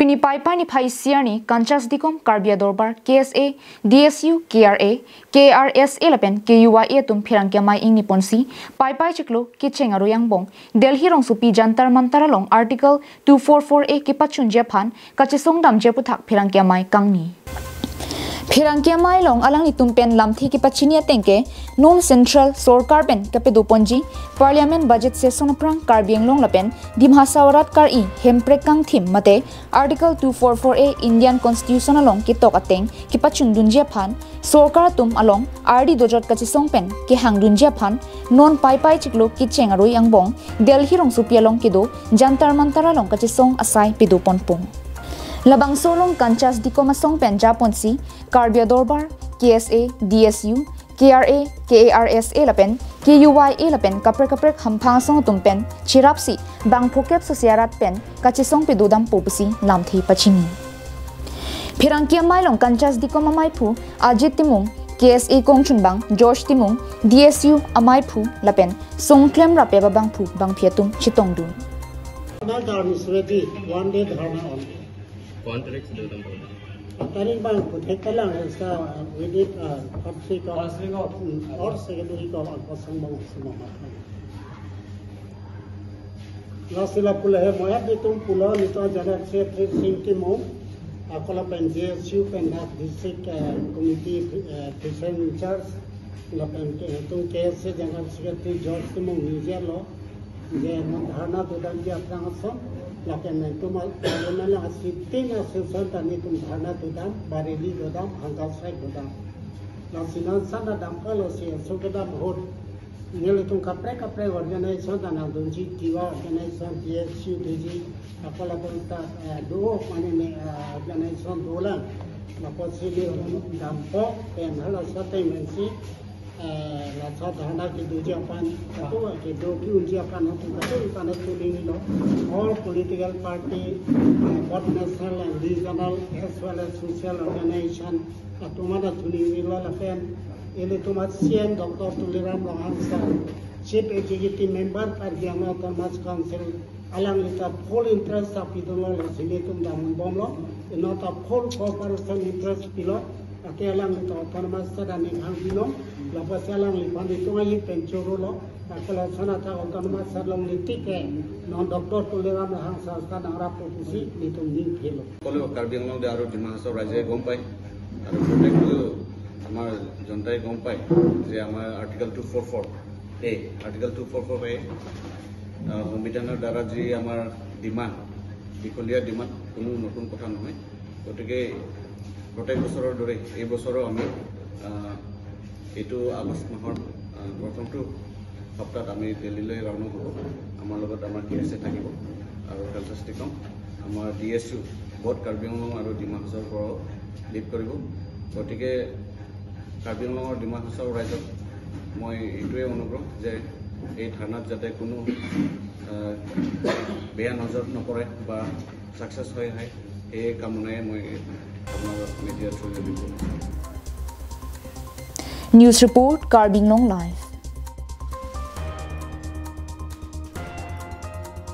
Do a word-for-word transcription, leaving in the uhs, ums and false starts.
Niphai pei niphai isi arni Kanchas Dikom Karbi Adorbar K S A, D S U, K R A, K R S A lapen K U Y A atum pherangke amei ingni ponsi pei pei chiklo kecheng arui angbong Delhi rongsopi Jantar Mantar along Article two four four A kepachunji aphan kachesong damji aputhak pherangke amei kangni. Pherangke amei along alanglitum pen lamthe kepachini ateng ke non Central Sorkar pen kapedo ponji Parliament Budget Session aphrang Karbi Anglong lapen Dima Hasao arat kar-i Hemprek kangthim mate Article two four four A Indian Constitution along ketok ateng kepachundunji aphan Sorkar atum along ardi dojot kachesong pen kehangdunji aphan non pei pei chiklo kecheng arui angbong Delhi rongsopi along kedo Jantar Mantar along kachesong asai pedo ponpon. Labangso along Kanchas Dikom asong pen japonsi Karbi Adorbar, K S A, D S U, K R A, K R S A lapen K U Y A lapen kaprek kaprek hamphang asong atum pen cherapsi bang phokep sosi arat pen kachesong pedodampo pusi lamthe pachini. Pherangke amei along Kanchas Dikom ameiphu Ajit Timung, K S A kongchunbang George Timung, D S U ameiphu lapen Songklem Rape abangphu bangphi atum chetongdun. Dharna is ready, one day dharna only. One tarik sudah tempo. Tarik bang puthek kalang sa within uh, first week of, first week of, mm, or second week of August bang semua. Lasi lapu lahei moya ditum pulo nelitum General Secretary Sing Timung, ako lapen J S U pen dak District uh, Committee uh, President in charge, lapen ke- tum K S A General Secretary George Timung nijelo, je non dharna dodamji aphrang ason, lapen nelitum Parliament along asitin asession ta nelitum dharna dodam, Bareilly dodam, Hangkangsai dodam. Lasi non sana damkalo si aso kedam ahut nelitum kaprek kaprek organization ta nangdunji, Tiwa organization, D S U doji, ako lapen ta eh, do mane ne eh, organization dolang. Lapusi nelitum dampo pen halaso ateng pensi eh, laso dharna kedoji aphan, katu kedo ke-unji aphan atum katu aphan atum ningilo. All political party, eh, both national and regional as well as social organization atum aphan atum ningilo lapen ilitum a-C E M Doctor Tuliram Ronghang sir, Chief Executive Member Karbi Anglong Autonomous Council, alangli ta full interest ta pidunlo, lasi nelitum dambomlo, non ta full cooperation interest pilo, ate alangli ta autonomous ta daning hang pilo, lapusi alangliphan nelitum ahin pen chorolo, lapusi lason athak autonomous ta longle tik ke, non Doctor Tuliram Ronghang sir ta nangrappo pusi nelitum ning phelo. সকলো কাৰ্বি আংলং আৰু ডিমা হাছাও ৰাইজে গম পায় আৰু প্ৰত্যেকটো আমাৰ জনতাই গম পায় যে আমাৰ আৰ্টিকল টু ফ'ৰ ফ'ৰ এ, আৰ্টিকল টু ফ'ৰ ফ'ৰ এ, আহ, সংবিধানৰ দ্বাৰা যি আমাৰ ডিমাণ্ড, দীঘলীয়া ডিমাণ্ড, কোনো নতুন কথা নহয়। গতিকে প্ৰত্যেক বছৰৰ দৰে এই বছৰো আমি, আহ, এইটো আগষ্ট মাহৰ, আহ, প্ৰথমটো সপ্তাহত আমি দিল্লীলৈ ৰাওনা হ'ব। আমাৰ লগত আমাৰ কে এছ এ থাকিব আৰু কাঞ্চাছ টিকম, আমাৰ D S U, both Karbi Anglong আৰু ডিমা হাছাওৰ পৰাও লিড কৰিব। গতিকে কাৰ্বি আংলং আৰু ডিমা হাছাও ৰাইজক মই এইটোৱে অনুৰোধ যে এই ধৰ্ণাত যাতে কোনো, আহ, বেয়া নজৰ নপৰে বা ছাকচেছ হয় হয়, সেই কামনাই মই আপোনাৰ মিডিয়াৰ থ্ৰুৰে দিছোঁ। News report, Karbi Anglong Live.